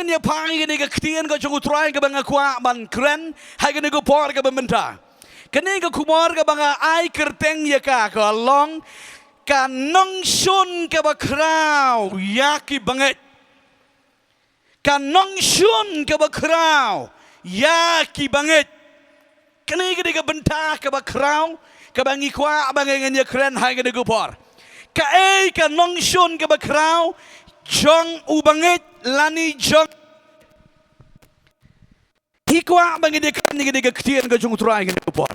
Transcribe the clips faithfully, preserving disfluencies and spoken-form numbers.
Ngin ïa phai ïa kane ka ktien ka jong U Trai kaba nga kwah ban kren ha kane ka por kaba mynta. Kane ka khubor kaba nga ai kyrteng ïa ka ka long ka nongshun kaba khraw ïa ki bangeit. Ka nongshun kaba khraw ïa ki bangeit. Kane ka dei ka bynta kaba khraw kaba ngi kwah ba ngin ïa kren ha kane ka por. Kaei ka nongshun kaba khraw jong u bangeit lane jong, ngi kwah ba ngin ïa kren ïa kane ka ktien ka jong U Trai ha kane ka por.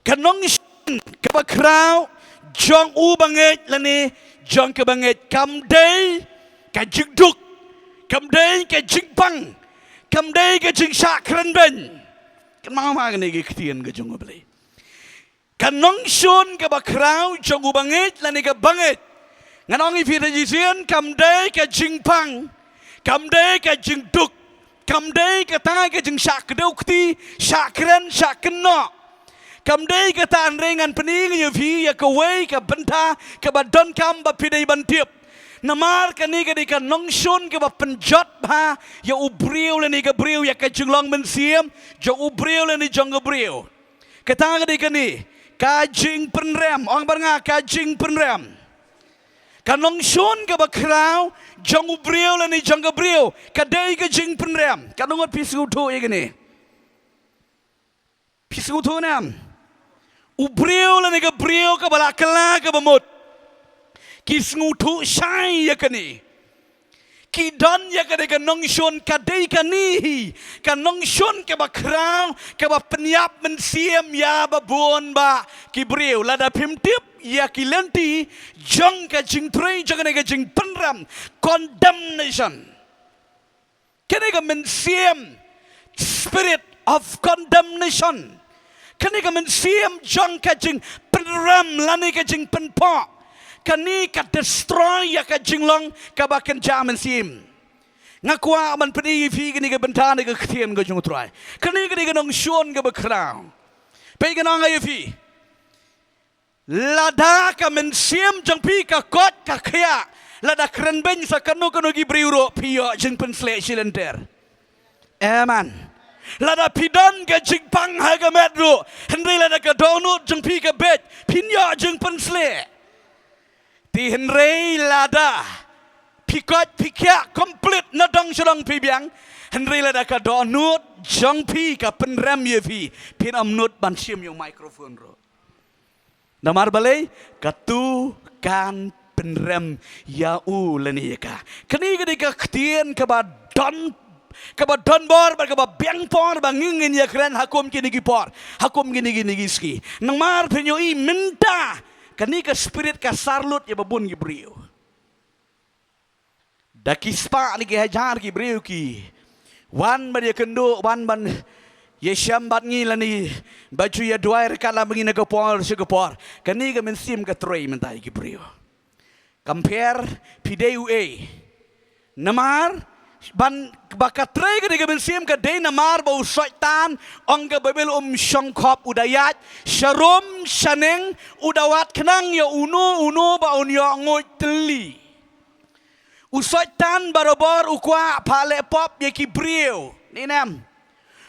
Ka nongshun kaba khraw jong u bangeit lane jong ka bangeit kam dei ka jingduk, kam dei ka jingpang, kam dei ka jingshah kren beiñ. Kynmaw ma kane ka ktien ka jong U Blei. Ka nongshun kaba khraw jong u bangeit lane ka bangeit, ngan ong ïa phi da jingïaseng, kam dei ka jingpang, kam dei ka jingduk, kam dei kata ka jingshah kdew kti, shah kren, shah kynnoh. Kam dei kata, hynrei ngan pyni ïa phi ïa kawei ka bynta kaba donkam ba phi dei ban tip. Namar kane ka dei ka nongshun kaba pynjot bha ïa u briew lane ka briew, ïa ka jinglong mynsiem jong u briew lane jong ka briew. Kata ka dei kane, ka jingpynrem. Ong bad nga, ka jingpynrem. Ka nongshun kaba khraw jong u briew lane jong ka briew ka dei ka jingpynrem. Katno ngut phi sngewthuh ïa kane? Phi sngewthuh ne em? U briew lane ka briew kaba la kylla kaba mut, ki sngewthuh shai ïa kane. Ki don ïa kane ka nongshun, ka dei kane hi ka nongshun kaba khraw kaba pynïap mynsiem ïa ba bun ba ki briew. Lada phim tip ïa ki lynti jong ka jingtrei jong kane ka jingpynrem, condemnation. Kane ka mynsiem, spirit of condemnation, kane ka mynsiem jong ka jingpynrem lane ka jingpynpoh, kane ka destroy ïa ka jinglong kaba kynja mynsiem. Nga kwah ban pyni ïa phi kane ka bynta na ka ktien ka jong U Trai. Kane ka dei ka nongshun kaba khraw. Peit, ngan ong ïa phi. Lada ka mynsiem jong phi ka koit ka khiah, lada kren beiñ sa kano kano ki briew ruh, phi ïoh jingpynsleh shilynter. Amen. Lada phi don ka jingpang ha ka met ruh, hynrei lada ka dohnud jong phi ka beit, phin ïoh jingpynsleh. Te hynrei lada phi koit phi khiah complete na dong sha dong phi biang, hynrei lada ka dohnud jong phi ka pynrem ïa phi, phin ym nud ban shim ïa u microphone ruh. Namar balei? Katu kan pynrem ïa u lane ïa ka. Kane ka dei ka ktien kaba don, kaba don bor bad kaba biang por ba ngin ïa kren ha kum kine ki por, ha kum kine, kine ki sngi. Namar phin ïohi mynta kane ka spirit ka sar lut ïa ba bun ki briew. Da ki spah ne ki hajar ki briew ki wan ban ïakynduh, wan ban ïashem bad ngi lane ba ju ïaduwai ryngkat lem bad ngi na ka por sha ka por. Kane ka mynsiem ka trei mynta ïa ki briew. Compare, phi dei uei? Namar ban ba ka trei kane ka mynsiem ka dei namar ba u Soitan, ong ka Baibl, um shongkhop, u da ïaid sharum shaneng, u da wad khnang ïa uno uno ba un ïoh nguid tylli. U Soitan barabor u kwah phah leh pop ïa ki briew. Ni nem?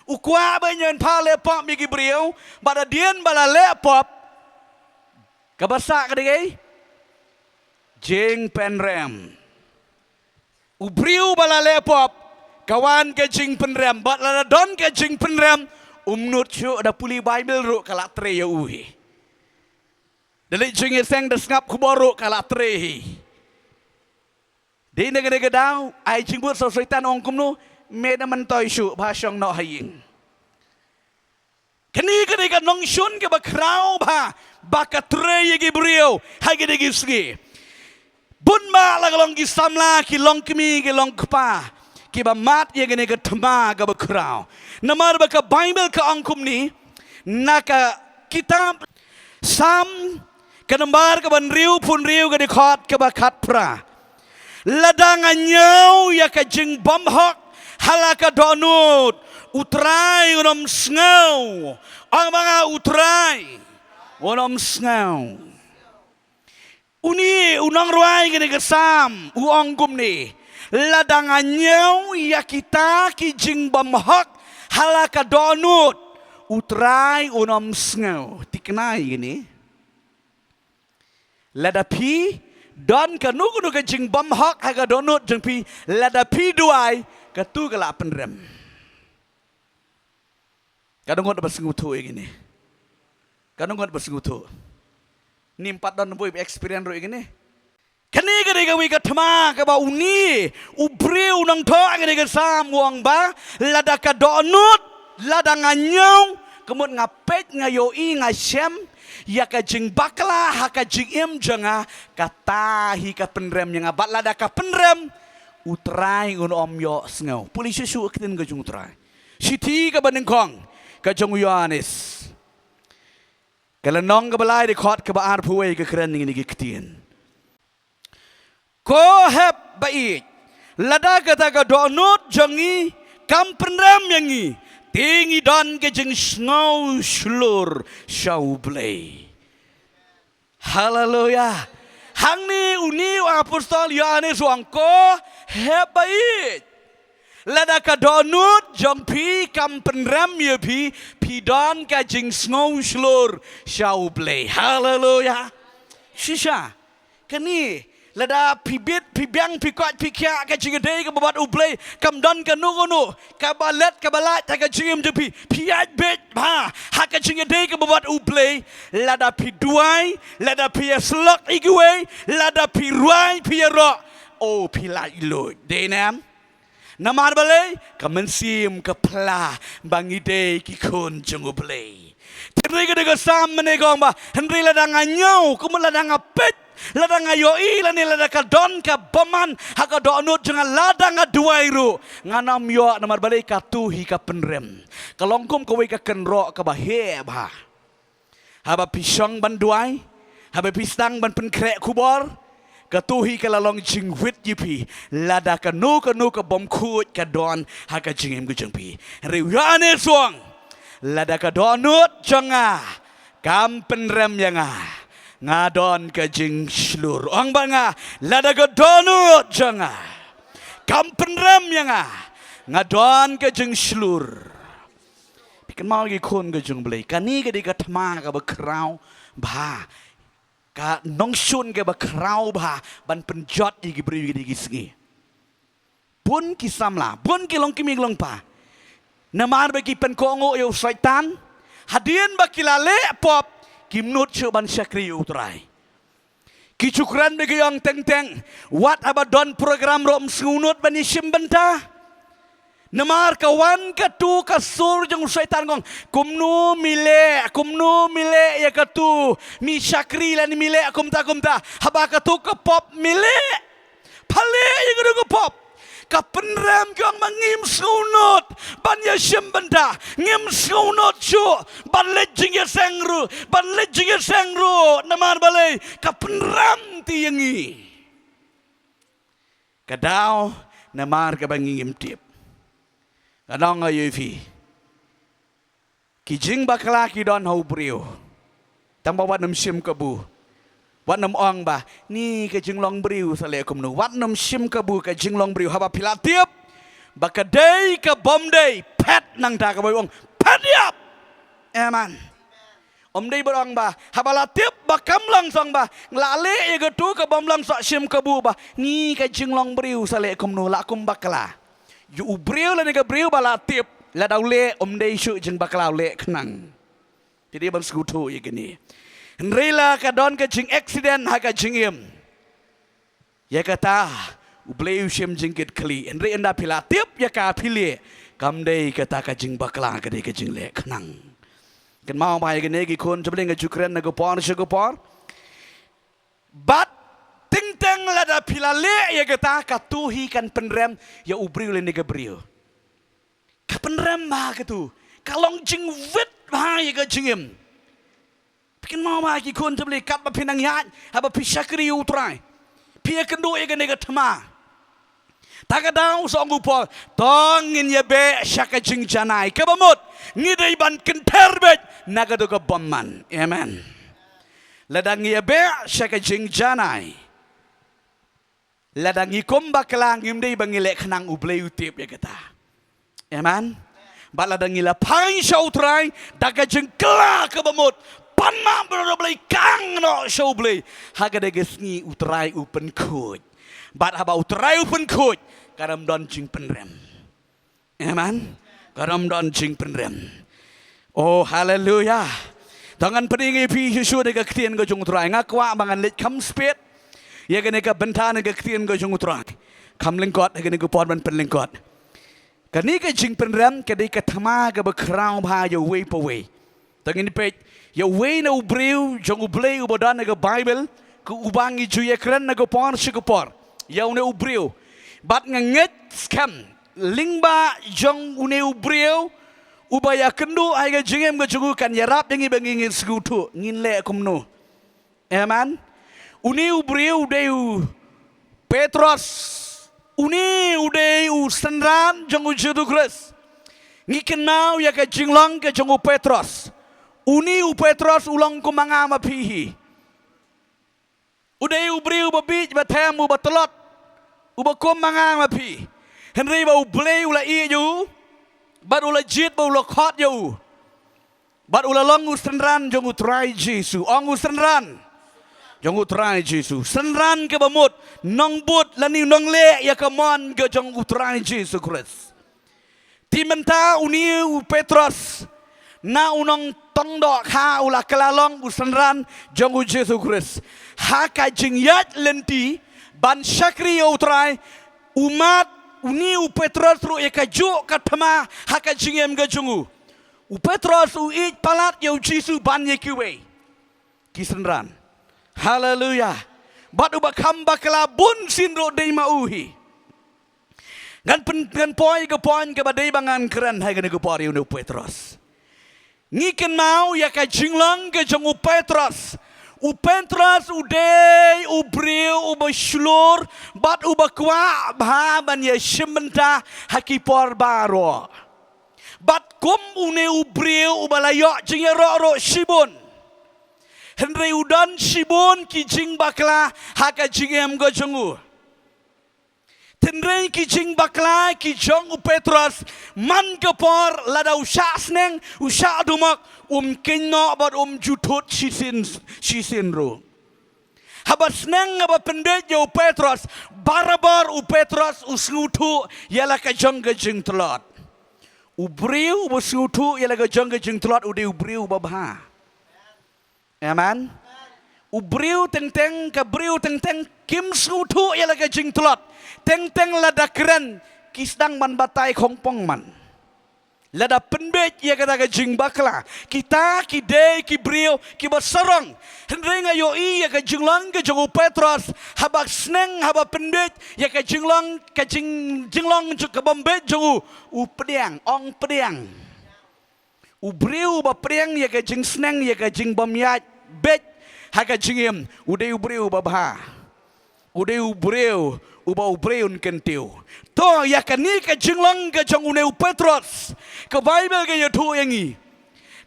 U kwah ba un phah leh pop ïa ki briew, bad hadien ba la leh pop, kaba sah ka dei kaei? Jingpynrem. U briew ba la leh pop, ka wan ka jingpynrem, bad lada don ka jingpynrem, um nud shuh, da pule Baibl ruh ka la trei ïa u hi. Da leit jingïaseng, da sngap khubor ruh ka la trei hi. Dei na kane ka daw, ai jingbud sa u Soitan, ong kumno, me da myntoi shuh, ba shong noh ha ïing. Kane ka dei ka nongshun kaba khraw bha ba ka trei ïa ki briew ha kine ki sngi. Bun bah la ka long ki samla, ki long kmie, ki long kpa, kiba mad ïa kane ka thma kaba khraw. Namar ba ka Baibl ka ong kumne, na ka kitab Salm ka nombar kaba hynriewphew hynriew, ka dkhot kaba khatphra: Lada nga ñiew ïa ka jingbymhok ha la ka dohnud, U Trai un ym sngew. Ong ma nga, U Trai un ym sngew. Une u nongrwai kane ka Salm u ong kumne: Lada nga ñiew ïa kita ki jingbymhok ha la ka dohnud, U Trai un ym sngew. Thikna ïa kine. Lada phi don kano kano ka jingbymhok ha ka dohnud jong phi, lada phi duwai, katu ka la pynrem. Ka dang ngut ba sngewthuh ïa kine. Ka dang ngut ba sngewthuh. Ym pat don bun ba experience ruh ïa kine. Kane ka dei kawei ka thma kaba une u briew nongthoh ïa kane ka Salm u ong ba, lada ka dohnud, lada nga ñiew, ka mut nga peit, nga ïohi, nga shem ïa ka jingbakla ha ka jingim jong nga, kata hi ka pynrem ïa nga. Bad lada ka pynrem, U Trai un ym ïohsngew. Pule shuh shuh ka ktien ka jong U Trai. Shithi kaba nyngkong ka jong u Ïoannis, ka lynnong kaba lai, dkhot kaba arphew wei, ka kren ïa kine ki ktien. Ko hep ba ïeit, lada kata ka dohnud jong ngi kam pynrem ïa ngi, te ngi don ka jingsngew shlur sha U Blei. Haleluya. Hangne une u apostol Ïoannis u ong, ko hep ba ïeit, lada ka dohnud jong phi kam pynrem ïa phi, phi don ka jingsngew shlur sha U Blei. Haleluya. Shisha. Kane, lada phi bit, phi biang, phi koit, phi khiah, ka jingïadei kaba bad U Blei kam don kano kano kaba leh kaba lait ha ka jingim jong phi. Phi ïaid beit bha ha ka jingïadei kaba bad U Blei. Lada phi duwai, lada phi ïasyllok ïa kiwei, lada phi rwai, phi ïaroh, oh, phi laitluid. Dei ne em? Namar balei? Ka mynsiem ka phla ba ngi dei ki khun jong U Blei. Te hynrei ka dei ka Salm mynne ka ong ba, hynrei lada nga ñiew, kumno lada nga peit, lada nga ïohi, lane lada ka don ka bymman ha ka dohnud jong nga, lada nga duwai ruh, ngan ym ïoh. Namar balei? Katu hi ka pynrem. Ka long kum kawei ka kynroh kaba heh bha. Haba phi shong ban duwai, haba phi sdang ban pynkhreh khubor, katu hi ka la long jingwit ïa phi lada kano kano ka bymkhuid ka don ha ka jingim ka jong phi. Hynrei u Ïoannis u ong, lada ka dohnud jong nga kam pynrem ïa nga, nga don ka jingshlur. Ong bad nga, lada ka dohnud jong nga kam pynrem ïa nga, nga don ka jingshlur. Phi kynmaw, ki khun ka jong U Blei, kane ka dei ka thma kaba khraw bha. Ka nongshun kaba khraw bha ban pynjot ïa ki briew ïa kine ki sngi. Bun ki samla, bun ki longkmie longpa, namar ba ki pynkohnguh ïa u Soitan, hadien ba ki la leh pop, kim nud shuh ban shakri ïa U Trai. Ki ju kren bad ki ong teng teng, wat haba don program ruh ym sngewnud ban ïashim bynta. Namar ka wan katu ka sur jong u Soitan, ka ong, kumno mi leh, kumno mi leh ïa katu, mi shakri lane mi leh kumta kumta. Haba katu ka pop mi leh, pha leh ïa katu ka pop, ka pynrem, ka ong ba ngim sngewnud ban ïashim bynta, ngim sngewnud shuh ban leit jingïaseng ruh, ban leit jingïaseng ruh. Namar balei? Ka pynrem te ïa ngi. Ka daw namar kaba ngi ngim tip. Ngan ong ïa phi, ki jingbakla ki don ha u briew. Tang ba wat nym shim kabu. Wat nym ong ba, ni ka jinglong briew sa leh kumno. Wat nym shim kabu ka jinglong briew. Haba phi la tip ba ka dei ka bym dei, phet nangta, kaba ong, phet ïap. Amen. Ym dei ban ong ba, haba la tip ba kam long, sa ong ba, nga la leh ïa katu ka bym long, sa shim kabu ba, ni ka jinglong briew sa leh kumno, la kum bakla. Ïa u briew lane ka briew ba la tip, lada u leh, ym dei shuh jingbakla, u leh khnang. Te dei ban sngewthuh ïa kine. Hynrei la ka don ka jingaccident ha ka jingim, ïa kata U Blei u shim jingkitkhlieh. Hynrei ynda phi la tip ïa ka, phi leh, kam dei kata ka jingbakla, ka dei ka jingleh khnang. Kynmaw ba ïa kine, ki khun jong U Blei, nga ju kren na ka por sha ka por. Bad teng teng lada phi la leh ïa kata, katu hi kan pynrem ïa u briew lane ka briew. Ka pynrem bha katu. Ka long jingwit bha ïa ka jingim. Phi kynmaw ba, ki khun jong U Blei, katba phi nang ïaid, haba phi shakri ïa U Trai, phi ïakynduh ïa kane ka thma. Ta ka daw sa ong u Paul, to ngin ïabeh sha ka jingjanai. Kaba mut, ngi dei ban kynther beit na katu ka bymman. Amen. Lada ngi ïabeh sha ka jingjanai, Lada ngi kum bakla ngim dei ba ngi leh khnang U Blei u tip ïa kata. Amen. Bad lada ngi la phai sha U Trai da ka jingkylla kaba mut, pan map ba U Blei, kang noh sha U Blei, ha kata ka sngi U Trai u pynkhuid. Bad haba U Trai u pynkhuid, ka ym don jingpynrem. Amen. Ka ym don jingpynrem. Oh, haleluya. To ngan pyni ïa phi shuh shuh na ka ktien ka jong U Trai. Nga kwah ba ngan leit kham sped ïa kane ka bynta na ka ktien ka jong U Trai. Kham lyngkot ïa kane ka por ban pynlyngkot. Kane ka jingpynrem ka dei ka thma kaba khraw bha ïa uwei pa uwei. To ngin peit ïa uwei na u briew jong U Blei uba don ha ka Baibl, ka uba ngi ju ïakren na ka por sha ka por. Ïa une u briew. Bad nga ngeit skhem lyngba jong une u briew uba ïakynduh ha ka jingim ka jong u kan ïarap ïa ngi ba ngin, ngin sngewthuh ngin leh kumno. Amen. Une u briew u dei u Petros. Une u dei u synran jong U Jisu Khrist. Ngi kynmaw ïa ka jinglong ka jong u Petros. Une u Petros u long kum ma nga ma phi hi. U dei u briew uba bieit, ba them, uba tlot, uba kum ma nga ma phi. Hynrei ba U Blei u la ïeit ïa u bad u la jied bad u la khot ïa u. Bad u la long u synran jong U Trai Jisu. Ong, u synran jong U Trai Jisu. Synran kaba mut, nongbud lane nongleh ïa ka mon ka jong U Trai Jisu Khrist. Te mynta une u Petros, na u nongtong dohkha, u la kylla long u synran jong U Jisu Khrist. Ha ka jingïaid lynti ban shakri ïa U Trai, u mad une u Petros ruh ïa kajuh ka thma ha ka jingim ka jong u. U Petros u ïeit palat ïa U Jisu ban ïa kiwei ki synran. Haleluya. Bad uba kham bakla bun sien ruh dei ma u hi. Ngan pyn-, ngan poi ka point kaba dei ba ngan kren ha kane ka por ïa une u Petros. Ngi kynmaw ïa ka jinglong ka jong u Petros. U Petros u dei u briew uba shlur bad uba kwah bha ban ïashim bynta ha ki por baroh. Bad kum une u briew uba la ïoh jingïaroh ruh shibun, hynrei u don shibun ki jingbakla ha ka jingim ka jong u. Hynrei ki jingbakla ki jong u Petros, man ka por lada u shah sneng, u shah dumok, um kheiñ noh bad um ju thut shisien, shisien ruh. Haba sneng, haba pynbeit ïa u Petros, barabor u Petros u sngewthuh ïa la ka jong ka jingtlot. U briew uba sngewthuh ïa la ka jong ka jingtlot u dei u briew uba bha. Amen. U briew teng teng, ka briew teng teng kim sngewthuh ïa la ka jingtlot. Teng teng lada kren ki sdang ban batai khongpong man. Lada pynbeit ïa kata ka jingbakla, kita ki dei ki briew kiba sarong. Hynrei nga ïohi ïa ka jinglong ka jong u Petros, haba sneng, haba pynbeit ïa ka jinglong, ka jing-, jinglong jong, ka bym beit jong u, u pdiang, ong pdiang. U briew uba pdiang ïa ka jingsneng, ïa ka jingbymïaid beit ha ka jingim, u dei u briew uba bha. U dei u briew uba, u briew un kyntiew. To, ïa kane ka jinglong ka jong une u Petros, ka Baibl ka ïathuh ïa ngi,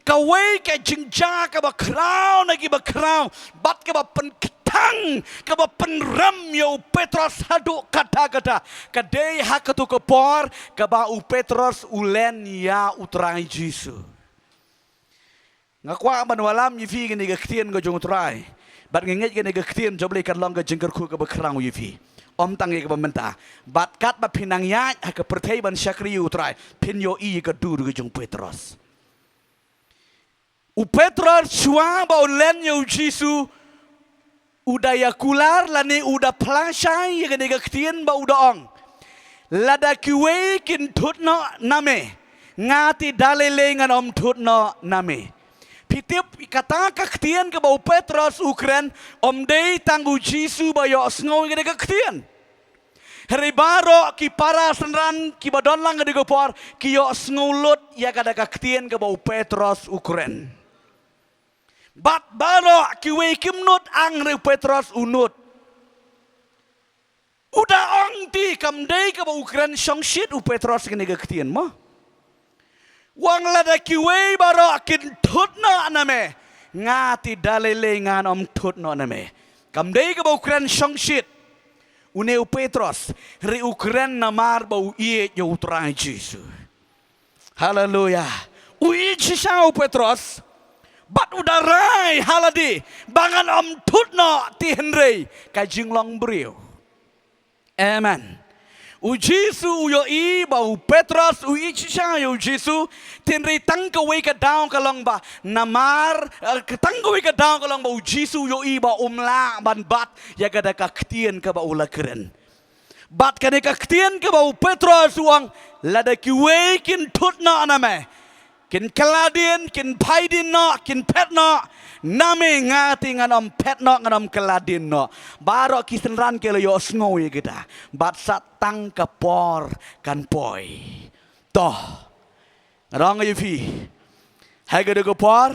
kawei ka jingjia kaba khraw na kiba khraw bad kaba pyn- tang kaba pynrem ïa u Petros haduh katta katta, ka dei ha katu ka por kaba u Petros u len ïa u Trai Jisu. Nga kwah ban wallam ïa phi kane ka ktien ka jong u Trai. Bad nga ngeit kane ka ktien jong u Blei kan long ka jingkyrkhu kaba khraw ïa phi. Ym tang ïa kaba mynta, bad katba phin nang ïaid ha ka pyrthei ban shakri ïa u Trai, phin ïohi ïa ka dur ka jong u Petros. U Petros shuwa ba u len ïa u Jisu, u da ïa kular lane u da pynshai ïa kane ka ktien ba u da ong, lada kiwei kin thut noh na me, nga te da lei lei ngan ym thut noh na me. Phi tip, kata ka ktien kaba u Petros u kren, ym dei tang u Jisu ba ïohsngew ïa kane ka ktien. Hynrei baroh ki para synran kiba don lang ha kane ka por ki ïohsngew lut ïa kata ka ktien kaba u Petros u kren. Bad baroh kiwei kim nud, hynrei u Petros u nud. U da ong te, kam dei kaba u kren shongshit u Petros ïa kane ka ktien mo. U ong lada kiwei baroh kin thut noh na me, nga te da lei lei ngan ym thut noh na me. Kam dei kaba u kren shongshit. Une u Petros, hynrei u kren namar ba u ïeit ïa u Trai Jisu. Haleluya. U ïeit shisha u Petros, bad u da rai ha lade ba ngan ym thut noh te hynrei ka jinglong briew. Amen. U Jisu u ïohi ba u Petros u ïeit shisha ïa u Jisu, te hynrei tang kawei ka daw ka long ba namar, eh, tang kawei ka daw ka long ba u Jisu u ïohi ba um lah ban bat ïa kata ka ktien kaba u la kren. Bad kane ka ktien kaba u Petros u ong, lada kiwei kin thut noh na me, kin kylla dien, kin phai dien noh, kin phet noh na me, nga te ngan ym phet noh, ngan ym kylla dien noh. Baroh ki synran ki la ïohsngew ïa kata. Bad sa tang ka por kan poi. To, nga ong ïa phi, ha kata ka por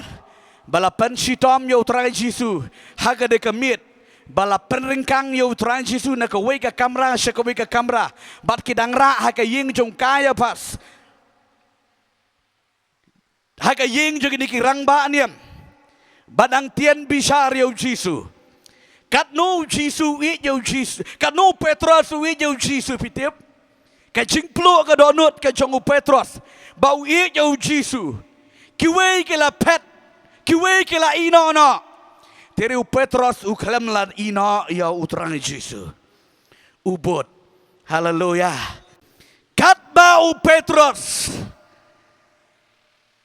ba la pynshitom ïa u Trai Jisu, ha kata ka miet ba la pynryngkang ïa u Trai Jisu na kawei ka kamra sha kawei ka kamra, bad ki dang rah ha ka ïing jong u Kaiaphas, ha ka ïing jong kine ki rangbah niam, ba dang tian bishar ïa u Jisu. Katno u Jisu u ïeit ïa u Jisu, katno u Petros u ïeit ïa u Jisu, phi tip? Ka jingpluh ka dohnud ka jong u Petros ba u ïeit ïa u Jisu. Kiwei ki la phet, kiwei ki la ïehnoh noh. Te hynrei u Petros u khlem la ïehnoh ïa u Trai Jisu. U bud. Haleluya. Katba u Petros,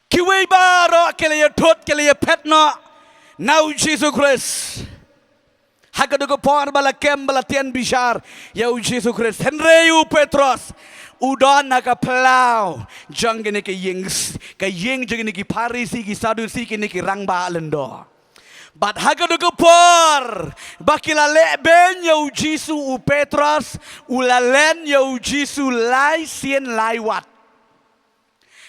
kiwei baroh ki la ïa thut, ki la ïa phet noh na u Jisu Khrist. Ha kata ka por ba la kem, ba la tian bishar ïa u Jisu Khrist, hynrei u Petros u don ha ka phyllaw jong kine ki ïing, ka ïing jong kine ki Pharisi, ki Sadusi, kine ki rangbah lyngdoh. Bad ha kata ka por ba ki la leh beiñ ïa u Jisu, u Petros u la len ïa u Jisu lai sien lai wat.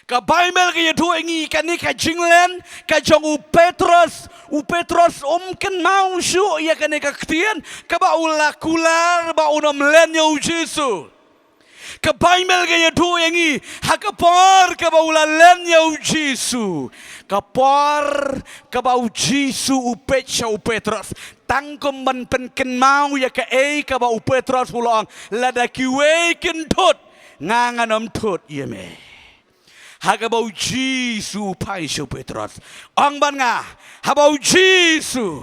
Ka Baibl ka ïathuh ïa ngi kane ka jinglen ka jong u Petros, u Petros um kynmaw shuh ïa kane ka ktien kaba u la kular ba un ym len ïa u Jisu. Ka Baibl ka ïathuh ïa ngi, ha ka por kaba u la len ïa u Jisu, ka por kaba u Jisu u peit sha u Petros, tang kum ban pynkynmaw ïa kaei kaba u Petros u la ong, lada kiwei kin thut, nga ngan ym thut ïa me. Ha kaba u Jisu u phai sha u Petros, ong bad nga, haba u Jisu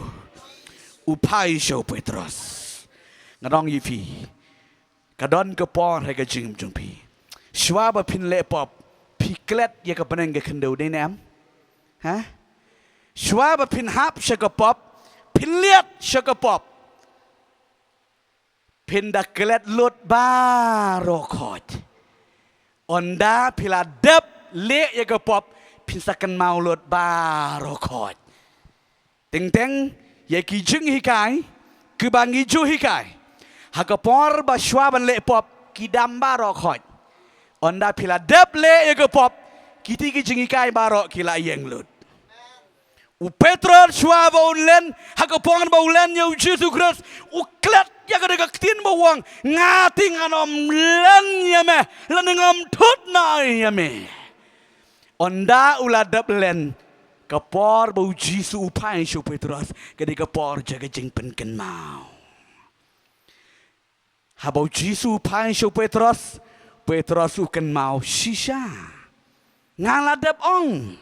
u phai sha u Petros, nga ong ïa phi, ka don ka por ha ka jingim jong phi. Shuwa ba phin leh pop, phi klet ïa ka bneng ka khyndew, dei ne em? Ha? Shuwa ba phin hap sha ka pop, phin liat sha ka pop, phin da klet lut baroh khoit. Ynda phi la dep leh ïa ka pop, phin sa kynmaw lut baroh khoit. Teng teng ïa ki jinghikai kiba ngi ju hikai, ha ka por ba shuwa ban leh pop, ki dam baroh khoit. Ynda phi la dep leh ïa ka pop, kiti ki jinghikai baroh ki la ïeng lut. U Petros shuwa ba un len, ha ka por ba u len ïa u Jisu Khrist, u klet ïa kata ka ktien ba u ong, nga te ngan ym len ïa me lane ngam thut noh ïa me. Ynda u la dep len, ka por ba u Jisu u phai sha u Petros, ka dei ka por jong ka jingpynkynmaw. Haba u Jisu u phai sha u Petros, Petros u kynmaw shisha. Nga la dep ong.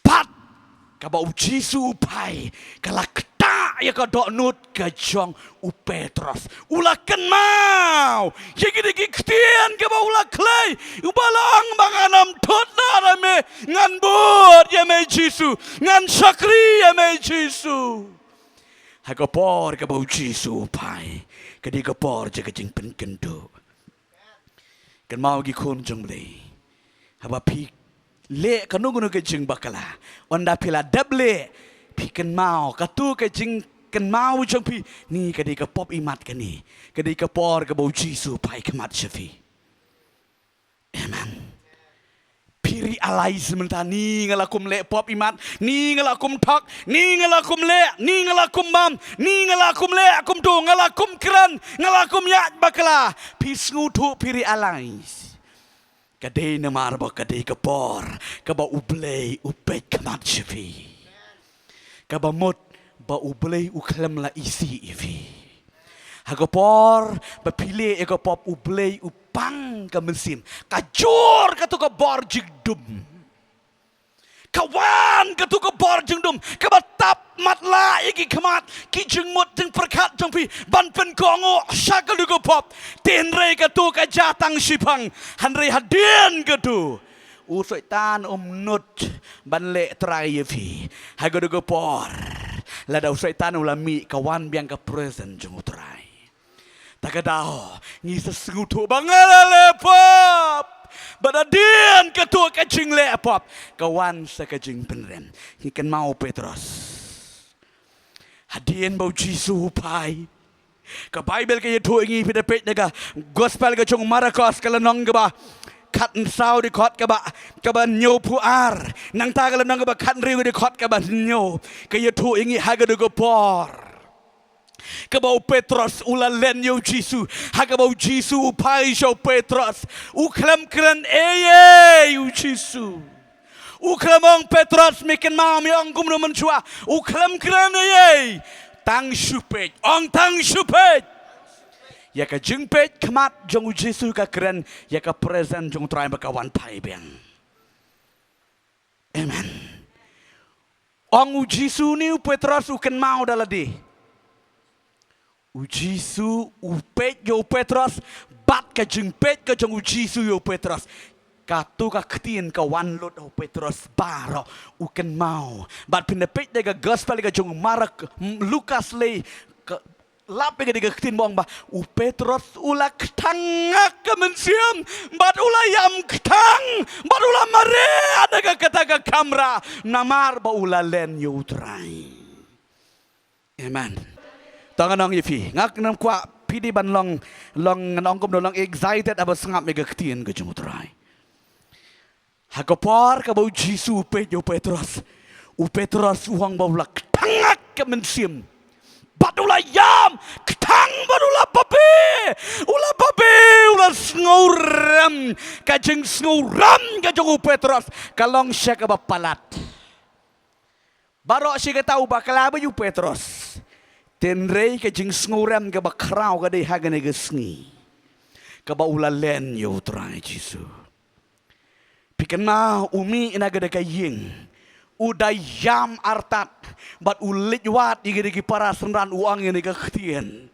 Pat kaba u Jisu u phai, ka la ktah ïa ka dohnud ka jong u Petros. U la kynmaw ïa kine ki ktien kaba u la khlei, uba la ong ba ngan ym thut noh ïa me, ngan bud ïa me Jisu, ngan shakri ïa me Jisu. Ha ka por kaba u Jisu u phai, ka dei ka por jong ka jingpynkynduh. Kynmaw ki khun jong U Blei, haba phi leh kano kano ka jingbakla, ynda phi la dep leh, phi kynmaw, kato ka jingkynmaw jong phi, ni ka dei ka pop imat kane, ka dei ka por kaba u Jisu u phai khmat sha phi. Amen. Phi realize mynta, ni nga la kum leh pop imat, ni nga la kum thok, ni nga la kum leh, ni nga la kum bam, ni nga la kum leh kumto, nga la kum kren, nga la kum ïaid bakla. Phi sngewthuh, phi realize. Ka dei namar ba ka dei ka por kaba U Blei u peit khmat sha phi. Kaba mut ba U Blei u khlem la isih ïa phi. Ha ka por ba phi leh ïa ka pop, U Blei u pang ka mynsiem. Ka jur kato ka bor jingdum. Ka wan kato ka bor jingdum kaba tap matlah ïa ki khmat, ki jingmut jingpyrkhat jong phi ban pynkohnguh sha kato ka pop. Te hynrei kato ka jia tang shiphang. Hynrei hadien kato, u Soitan um nud ban leh trai ïa phi. Ha kato ka por, lada u Soitan u la mih, ka wan biang ka presence jong U Trai. Ta ka daw ngi sa sngewthuh ba nga la leh pop. Bad hadien kato ka jingleh pop, ka wan sa ka jingpynrem. Ngi kynmaw u Petros. Hadien ba U Jisu u phai, ka Baibl ka ïathuh ïa ngi, phi da peit na ka Gospel ka jong u Markos, ka lynnong kaba khatsaw, dkhot kaba, kaba hynñiewphew ar. Nangta ka lynnong kaba khathynriew, dkhot kaba hynñiew, ka ïathuh ïa ngi ha kato ka por kaba u Petros u la len ïa U Jisu. Ha kaba U Jisu u phai sha u Petros, u khlem kren ei ei U Jisu. U khlem ong, Petros, me kynmaw, me ong kumno mynshuwa. U khlem kren ei ei. Tang shu peit. Ong, tang shu peit. Ïa ka jingpeit khmat jong U Jisu ka kren ïa ka presence jong U Trai ba ka wan phai biang. Amen. Ong U Jisu, une u Petros u kynmaw da lade. U Jisu u peit ïa u Petros, bad ka jingpeit ka jong U Jisu ïa u Petros, kato ka ktien ka wan lut ha u Petros baroh, u kynmaw. Bad phin da peit da ka Gospel ka jong u Mark, m-, Lukas lei, ka lap ïa ka dei ka ktien ba ong ba u Petros u la kthang ha ka mynsiem, bad u la ïam kthang, bad u la mareh na ka kata ka kamra, namar ba u la len ïa U Trai. Amen. To ngan ong ïa phi, nga kynmaw kwah phi dei ban long, long, ngan ong kumno, long excited haba sngap ïa ka ktien ka jong U Trai. Ha ka por kaba U Jisu u peit ïa u Petros, u Petros u ong ba u la kthang ha ka mynsiem, bad u la ïam kthang, bad u la babe, u la babe, u la sngewrem, ka jingsngewrem ka jong u Petros ka long sha kaba palat. Baroh shi katta u bakla bha ïa u Petros. Hynrei ka jingsngewrem kaba khraw ka dei ha kane ka sngi kaba u la len ïa U Trai Jisu. Phi kynmaw, u mih na kata ka ïing, u da ïam artat, bad u leit wad ïa kine ki para synran, u ong ïa kane ka ktien.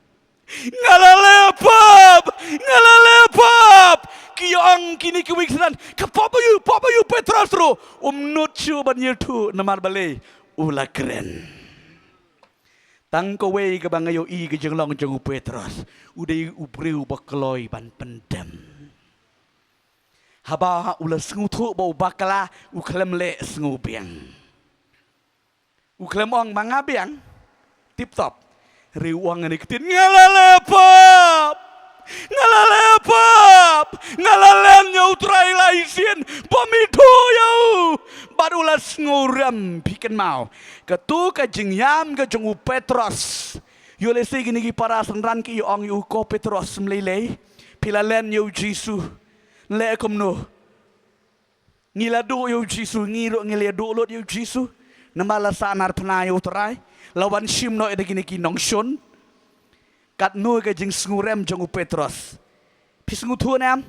Nga la leh pop, nga la leh pop. Ki ong kine kiwei ki synran, ka pop ïa u, pop ïa u Petros ruh. Um nud shuh ban ïathuh namar balei? U la kren. Tang kawei kaba nga ïohi ka jinglong jong u Petros, u dei u briew ba kloi ban pyndem. Haba u la sngewthuh ba u bakla, u khlem leh sngewbiang. U khlem ong ma nga biang, tip top. Hynrei u ong ïa kane ka ktien, nga la leh pop. Nga la leh pop. Nga la len ïa U Trai lai sien bym ithuh ïa u. Bad u la sngewrem, phi kynmaw. Kato ka jingïam ka jong u Petros. Ïoh lehse kine ki para synran ki ïa ong ïa u, ko Petros, ym lei lei. Phi la len ïa U Jisu. Leh kumno? Ngi la duh ïa U Jisu, ngi ruh ngi la duh lut ïa U Jisu. Namar la sahnarphna ïa U Trai, la wan shim noh ïa kine ki nongshun. Katno ka jingsngewrem jong u Petros. Phi sngewthuh ne em?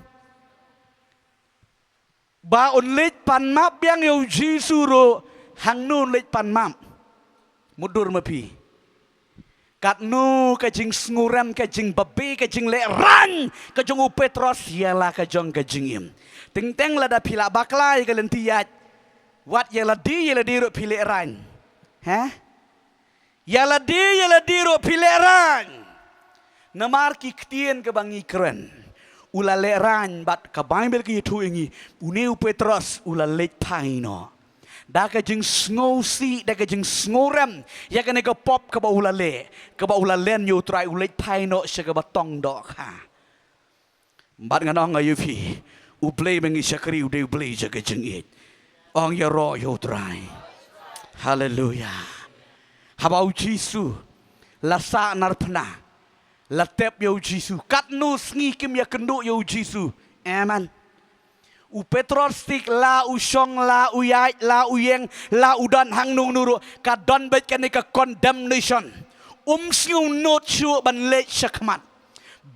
Ba un leit pan map biang ïa U Jisu ruh, hangno un leit pan map? Mutdur ma phi. Katno ka jingsngewrem, ka jingbabe, ka jinglehrain ka jong u Petros ïa la ka jong ka jingim. Teng teng lada phi la bakla ïa ka lynti ïaid, wat ïa lade ïa lade ruh phi lehrain. Heh? Ïa lade ïa lade ruh phi lehrain. Namar ki ktien kaba ngi kren, u la lehrain, bad ka Baibl ka ïathuh ïa ngi, une u Petros u la leit phai noh. Da ka jingsngewsih, da ka jingsngewrem ïa kane ka pop kaba u la leh, kaba u la len ïa U Trai, u leit phai noh sha kaba tong dohkha. Bad ngan ong ïa phi, U Blei ba ngi shakri u dei U Blei jong ka jingïeit. Ong ïaroh ïa U Trai. Haleluya. Haba U Jisu la sahnarphna, la tep ïa U Jisu. Katno sngi kim ïakynduh ïa U Jisu. Amen. U Petros tik la u shong, la u ïaid, la u ïeng, la u don hangno hangno ruh, ka don beit kane ka condemnation. Um sngew nud shuh ban leit sha khmat.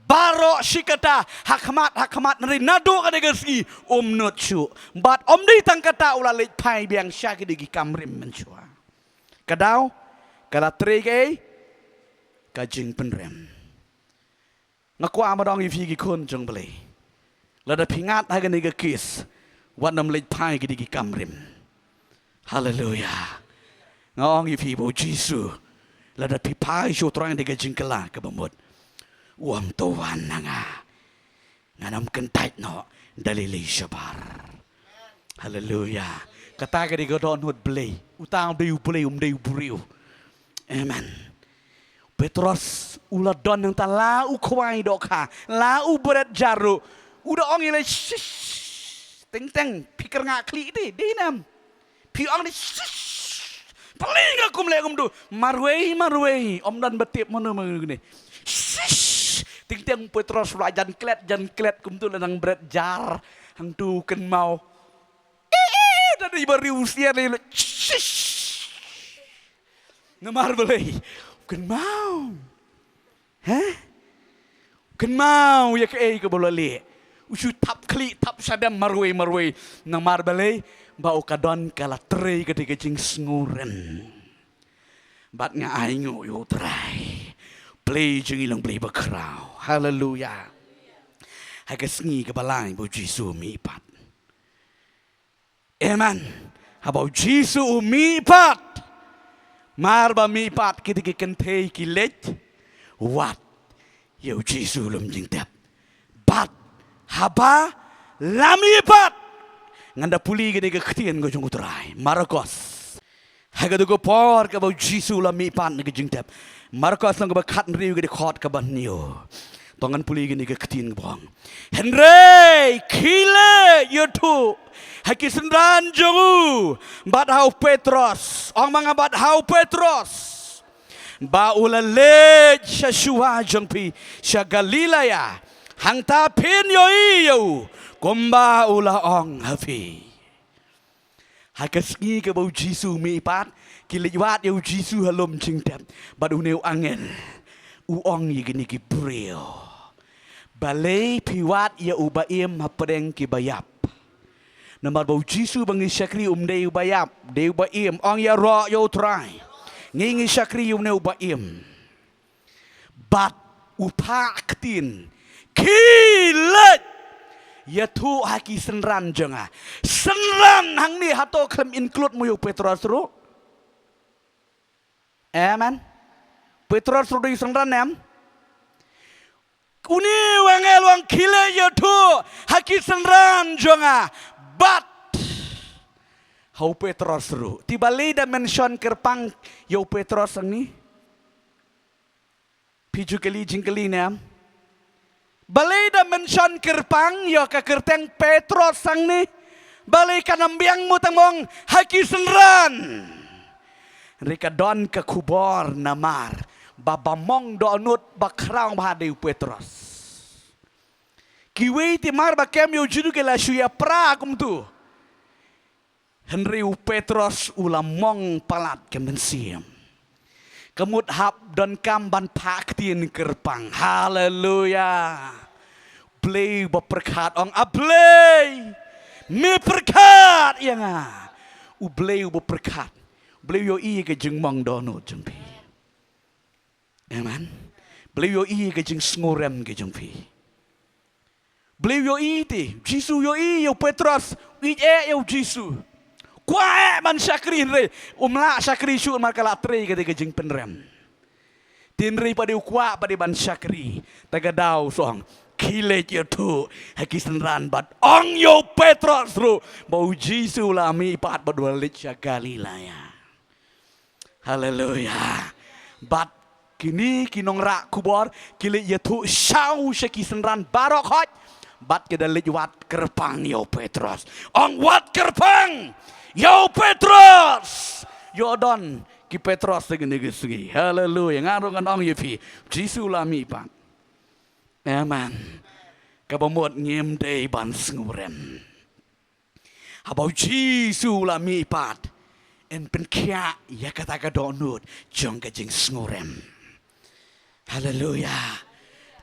Baroh shi katta, ha khmat, ha khmat, hynrei naduh kane ka sngi, um nud shuh. Bad ym dei tang kata, u la leit phai biang sha kine ki kam rim mynshuwa. Ka daw, ka la trei kaei, ka jingpynrem. Nga kwah ban ong ïa phi ki khun jong U Blei. Lada phi ngat ha kane ka case, wat nym leit phai kine ki kam rim. Haleluya. Nga ong ïa phi ba U Jisu, lada phi phai sha U Trai da ka jingkylla kaba mut, u ym to wan na nga. Ngan ym kyntait noh da lei lei shabar. Haleluya. Kata ka dei ka dohnud Blei. Uta u dei U Blei, um dei u briew. Amen. Petros u la don hangta, la u khwai dohkha, la u bret jar ruh. U da ong ïa lei, "Shish, teng teng, phi kyrngah khlieh te, dei ne em? Phi ong te, shish, pynlong ïa nga kumne kumtu, marwei, marwei, ym don ba tip mano mano ne. Shish." Teng teng Petros u la jan klet, jan klet kumtu, la nang bret jar hangtu, kynmaw. Eh, eh, eh, da dei ba riewsiar ïa lei. Shish. Namar balei? Kynmaw. Heh? Kynmaw ïa kaei kaba u la leh. U shu thap khlieh, thap shadem, marwei, marwei. Namar balei? Ba u ka don ka la trei ka dei ka jingsngewrem. Bad nga ainguh ïa U Trai. Blei jong ngi long Blei bakhraw. Haleluya. Ha ka sngi kaba lai ba U Jisu u mihpat. Amen. Haba U Jisu u mihpat. Mar ba mihpat, kita ki kynthei ki leit wad ïa U Jisu lum jingtep. Bad haba la mihpat, ngan da pule kane ka ktien ka jong U Trai. Markos. Ha kata ka por kaba U Jisu u la mihpat na ka jingtep. Markos lynnong kaba khathynriew, ka dkhot kaba hynñiew. To ngan pule kane ka ktien kaba ong. Hynrei khie leit ïathuh ha ki synran jong u bad ha u Petros. Ong ma nga, bad ha u Petros. Ba u la leit sha shuwa jong phi sha Galilea. Hangta phin ïohi ïa u kumba u la ong ha phi. Ha ka sngi kaba U Jisu u mihpat, ki leit wad ïa U Jisu ha lum jingtep. Bad une u angel u ong ïa kine ki briew, balei phi wad ïa u ba im hapdeng ki ba ïap? Namar ba U Jisu ba ngi shakri um dei u ba ïap, dei u ba im. Ong ïaroh ïa U Trai. Ngi ngi shakri ïa une u ba im. Bad u phah ktien, khie leit ïathuh ha ki synran jong nga. Synran hangne hato khlem include mo ïa u Petros ruh? Amen. Petros ruh dei synran, em? Une u angel u ong khie leit ïathuh ha ki synran jong nga. Bad ha u Petros ruh. Te balei da mention kyrpang ïa u Petros hangne? Phi ju kylli jingkylli ne em? Balei da mention kyrpang ïa ka kyrteng Petros hangne? Balei kan ym biang mo tang ong ha ki synran? Hynrei ka don ka khubor namar ba ba mong dohnud ba khraw bha dei u Petros. Kiwei te mar ba kem ïa u Jisu ki la shu ïa pra kumtu. Hynrei u Petros u la mong palat ka mynsiem. Ka mut hap donkam ban phah ktien kyrpang. Haleluya. Blei uba pyrkhat, ong, A Blei, me pyrkhat ïa nga. U Blei uba pyrkhat. Blei u ïohi ka jingmong dohnud jong phi. Amen. Blei u ïohi ka jingsngewrem ka jong phi. Blei u ïohi te, Jisu u ïohi ïa u Petros, u ïeit eh ïa u Jisu. Kwah eh ban shakri hynrei um lah shakri shuh namar ka la trei kata ka jingpynrem. Te hynrei pat dei u kwah pat dei ban shakri, ta ka daw u ong, khie leit ïathuh ha ki synran bad ong ïa u Petros ruh ba u Jisu u la mihpat bad u la leit sha Galilea. Haleluya. Bad kine ki nongrah khubor ki leit ïathuh shaw sha ki synran baroh khoit. Bad ki da leit wad kyrpang ïa u Petros. Ong, wad kyrpang ïa u Petros. Ïoh don ki Petros ha kine ki sngi. Haleluya. Nga ruh ngan ong ïa phi, Jisu u la mihpat. Amen. Kaba mut ngim dei ban sngewrem. Haba u Jisu u la mihpat, yn pynkhiah ïa kata ka dohnud jong ka jingsngewrem. Haleluya.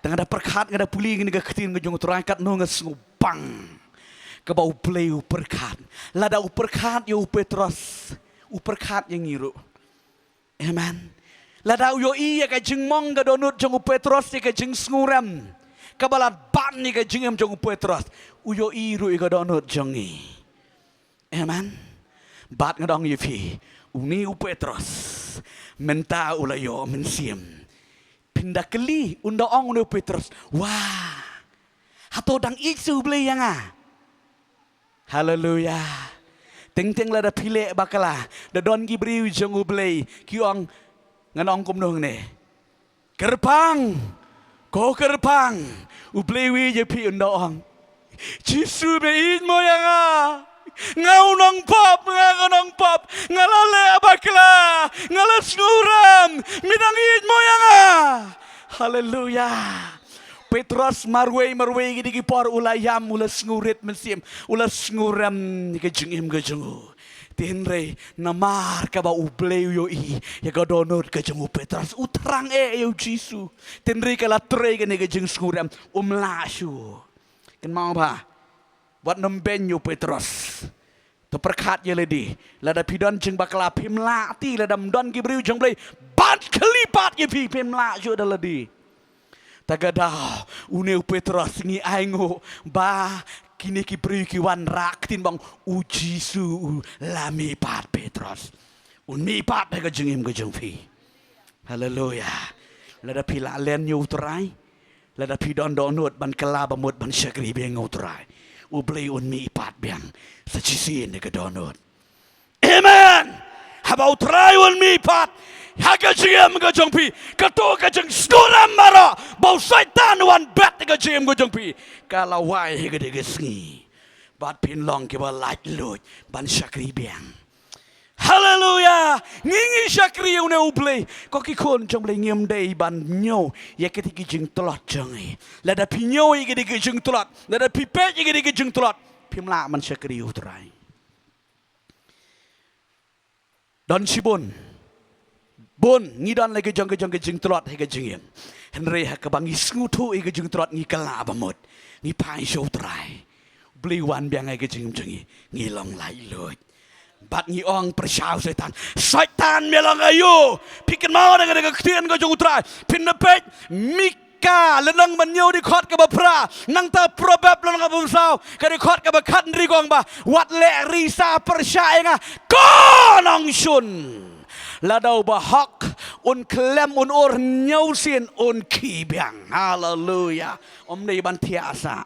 Tang da pyrkhat nga da pule ngi ka ktien ka jong u Trai katno nga sngewbang. Kaba U Blei u pyrkhat. Lada u pyrkhat ïa u Petros. U pyrkhat ïa ngi ruh. Amen. Lada u ïohi ïa ka jingmong ka dohnud jong u Petros ïa ka jingsngewrem. Kaba la ban ïa ka jingim jong u Petros. U ïohi ruh ïa ka dohnud jong ngi. Amen. Bad nga dang ïa phi. Une u Petros. Mynta u la ïoh mynsiem. Pynda kylli, ynda ong une u Petros. Wah. Hato dang ïeit sa U Blei ïa nga. Haleluya. Teng teng lada phi leh bakla. Da don ki briew jong U Blei. Ki ong ngan ong kumno ne. Kyrpang. Ko kyrpang. U Blei u ïeit ïa phi ynda ong. Jisu me ïeit mo ïa nga. Nga u nongpop, nga u nongpop. Nga la leh bakla. Nga la sngewrem. Me dang ïeit mo ïa nga. Haleluya. Petros marwei marwei ki dei ki por u la ïam u la sngewrit mynsiem u la sngewrem ka jingim ka jong u. Te hynrei namar kaba U Blei u ïohi ïa ka dohnud ka jong u Petros u thrang eh ïa u Jisu. Te hynrei ka la trei kane ka jingsngewrem um lah shuh. Kynmaw ba wat nym beiñ ïa u Petros. To pyrkhat ïa lade. Lada phi don jingbakla phim lah ti lada ym don ki briew jong Blei. Bat khyllipmat ïa phi phim lah shuh da lade. Ta ka daw une u Petros ngi ai nguh ba kine ki briew ki wanrah ktien ba ong u Jisu u la mihpat Petros. Un mihpat ha ka jingim ka jong phi. Haleluya. Lada phi lah len ïa u Trai. Lada phi don dohnud ban kylla ba mut ban shakri biang ïa u Trai. U Blei un mihpat biang. Sa shisien ïa ka dohnud. Amen. Haba u Trai un mihpat ha ka jingim ka jong phi. Kato ka jingsngewrem baroh ba u Soitan u wan bet ha ka jingim ka jong phi. Ka la wai ha ka dei ka sngi. Bad phin long kiba laitluid ban shakri biang. Haleluya. Ngi ngi shakri ïa une U Blei. Ko ki khun jong Blei ngim dei ban ñiew ïa kiti ki jingtlot jong ngi. Lada phi ñiew ïa kiti ki jingtlot, lada phi peit ïa kiti ki jingtlot, phim lah ban shakri ïa u Trai. Don shibun. Bun ngi don la ki jong ki jong ki jingtlot ha ka jingim. Hynrei ha kaba ngi sngewthuh ïa ka jingtlot ngi kylla ba mut. Ngi phai sha u Trai. Blei wan biang ha ka jingim jong ngi. Ngi long laitluid. Bad ngi ong pyrshah u Soitan. Soitan me long aïu. Phi kynmaw da ka ktien ka jong u Trai. Phin da peit. Mika lynnong ba hynñiew dkhot kaba phra. Nangta Proverb lynnong kaba saw. Ka dkhot kaba khathynriew ka ong ba. Wat leh risa pyrshah ïa nga. Ko nongshun. Lada u bahok. Un khlem un ur hynñiew sien un khie biang. Haleluya. Ym dei ban thiah sah.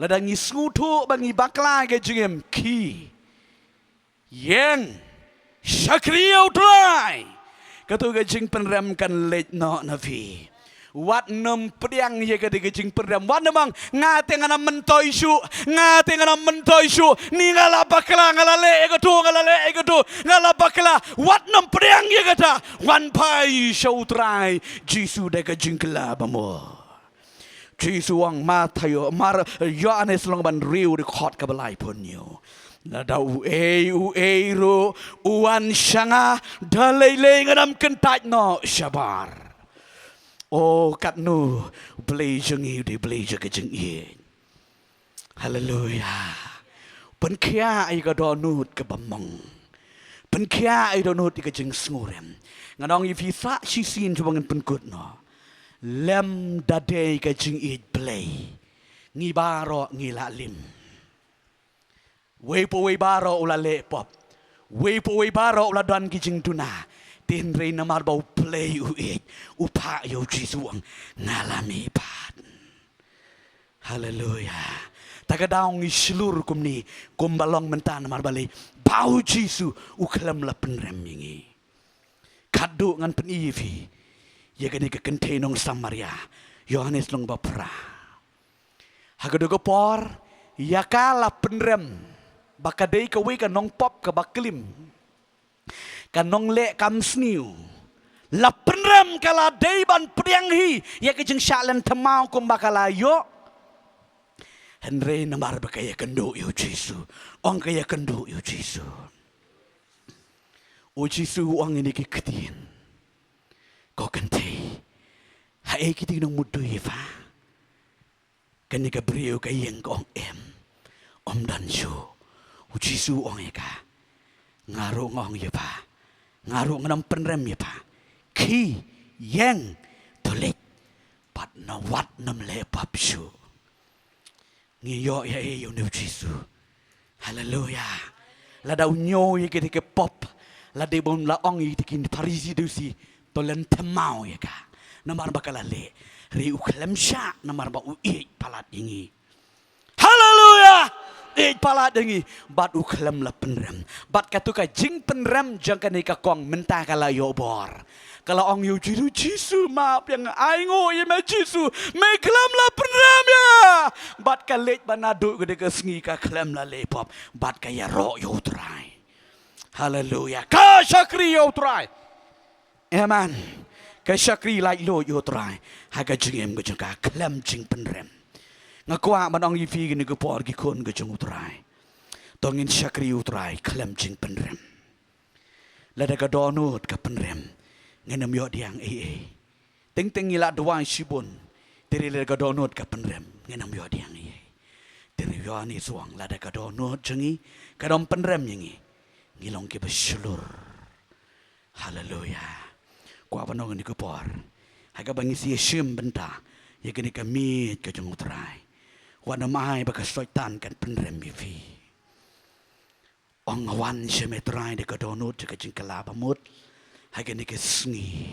Lada ngi sngewthuh ba ngi bakla ka jingim khie. Ïeng. Shakri ïa u Trai. Kato ka jingpynrem kan leit noh na phi. Wat nym pdiang ïa ka dei ka jingpynrem. Wat nym ong nga te ngan ym myntoi shuh. Nga te ngan ym myntoi shuh. Ni nga la bakla nga la leh ïa kato nga la leh ïa kato. Nga la bakla. Wat nym pdiang ïa kata. Wan phai sha u Trai. Jisu da ka jingkylla ba mut. Jisu u ong Mathaios, Mar, Ïoannis lynnong ba hynriew dkhot kaba laiphew hynñiew. Lada uei uei ruh u wan sha nga da lei lei ngan ym kyntait noh shabar. O katno Blei jong ngi u dei Blei jong ka jingïeit. Haleluya. Pynkhiah ïa ka dohnud kaba mong. Pynkhiah ïa ka dohnud ïa ka jingsngewrem. Ngan ong ïa phi sa shisien shuwa ngan pynkut noh. Lem da dei ka jingïeit Blei. Ngi baroh ngi la lim. Wei pa wei baroh u la leh pop. Wei pa wei baroh u la don ki jingduna. Te hynrei namar ba u Blei u ïeit. U phah ïa u Jisu u ong nga la mihpat. Haleluya. Ta ka daw ngi shlur kumne, kumba long mynta namar balei ba u Jisu u khlem la pynrem ïa ngi. Khatduh ngan pyni ïa phi ïa kane ka kynthei nong Samaria, Ïoannis lynnong ba phra. Ha kato ka por ïa ka la pynrem ba ka dei kawei ka nongpop kaba klim. Ka nongleh kam sniew. La pynrem ka la dei ban pdiang hi ïa ka jingshah lynthem kumba ka la ïoh. Hynrei namar ba ka ïakynduh ïa u Jisu. Ong ka ïakynduh ïa u Jisu. U Jisu u ong ïa kine ki ktien. Ko kynthei. Haei kiti ki nongmutdur ïa pha? Kane ka briew ka ïeng ka ong, em, ym don shuh. U Jisu u ong ïa ka, nga ruh nga ong ïa pha, nga ruh ngan ym pynrem ïa pha. Khie ïeng, to leit, bad wat nym leh pop shuh. Ngi ïoh ïa, ïa une u Jisu. Haleluya. Lada u ñiew ïa kine ki pop, lada bym la ong ïa kine ki Pharisi, Sadusi, to leit thymmai ïa ka. Namar ba ka la leh, hynrei u khlem shah namar ba u ïeit palat ïa ngi. Haleluya. Ïeit palat ïa ngi, bad u khlem la pynrem. Bad katu ka jingpynrem jong kane ka kong mynta ka la ïoh bor. Ka la ong ïa u Jisu, Jisu, map ïa nga, ainguh ïa me Jisu, me khlem la pynrem ïa. Bad ka leit bad naduh kane ka sngi ka khlem la leh pop, bad ka ïaroh ïa u Trai. Haleluya. Ka shakri ïa u Trai. Amen. Ka shakri laitluid ïa u Trai ha ka jingim ka jong ka khlem jingpynrem. Nga kwah ban ong ïa phi kane ka por, ki khun ka jong u Trai, to ngin shakri ïa u Trai khlem jingpynrem. Lada ka dohnud ka pynrem, ngin ym ïoh pdiang ei ei. Teng teng ngi la duwai shibun, hynrei lada ka dohnud ka pynrem, ngin ym ïoh pdiang ei ei. Hynrei ïa ngi shuh, lada ka dohnud jong ngi ka dang pynrem ïa ngi, ngi long kiba shlur. Haleluya. Kwah ban ong ha kane ka por, ha kaba ngi sa ïashim bynta ïa kane ka miej ka jong u Trai, wat nym ai ba ka Soitan kan pynrem ïa phi. Ong, nga wan sha me Trai da ka dohnud, da ka jingkylla bamut ha kane ka sngi,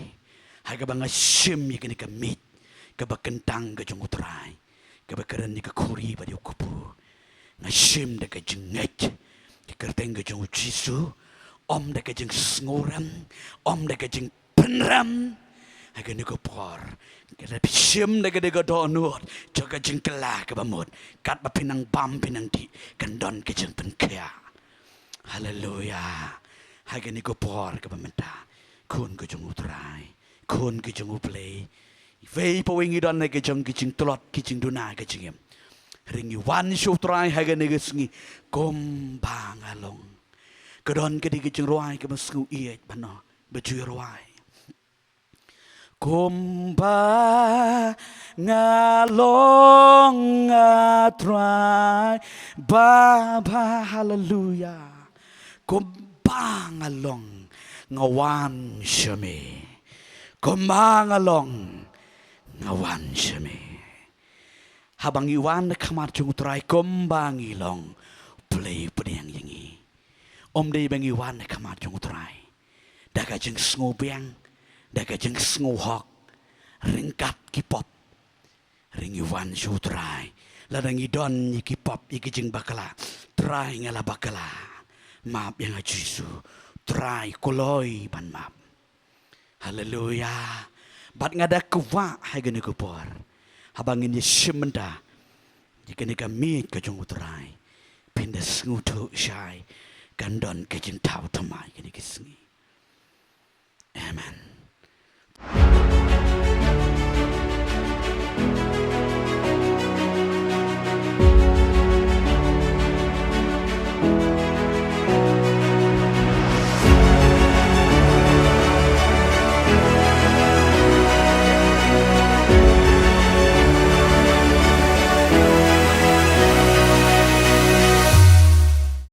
ha kaba nga shim ïa kane ka miej kaba kyntang ka jong u Trai, kaba kren ïa ka khuri bad ïa u kpu. Nga shim da ka jingngeit ïa ka kyrteng ka jong u Jisu, ym da ka jingsngewrem, ym da ka jingpynrem. Ha kane ka por, ka la shim da ka, da ka dohnud jong ka jingkylla kaba mut, katba phin nang bam phin nang dih, kan don ka jingpynkhiah. Haleluya. Ha kane ka por kaba mynta, khun ka jong u Trai, khun ka jong u Blei, iwei pa iwei ngi don ha ka jong ka jingtlot, ka jingduna ka jingim. Hynrei ngi wan sha u Trai ha kane ka sngi kumba nga long. Ka don ka dei ka jingrwai kaba sngew ïeit bha, ba ju rwai. Kumba nga long, ah Trai, ba, ba, haleluya. Kumba nga long, nga wan sha me. Kumba nga long, nga wan sha me. Haba ngi wan ha khmat jong u Trai kumba ngi long, u Blei u pdiang ïa ngi. Ym dei ba ngi wan ha khmat jong u Trai da ka jingsngewbiang, da ka jingsngewhok, ryngkat ki pop. Hynrei ngi wan sha u Trai lada ngi don ïa ki pop, ïa ki jingbakla. Trai, nga la bakla, map ïa nga Jisu. Trai, kloi ban map. Haleluya. Bad nga da kwah ha kane ka por, haba ngin ïashim bynta ïa kane ka miej ka jong u Trai, phin da sngewthuh shai, kan don ka jingthaw thymmai kane ka sngi. Amen.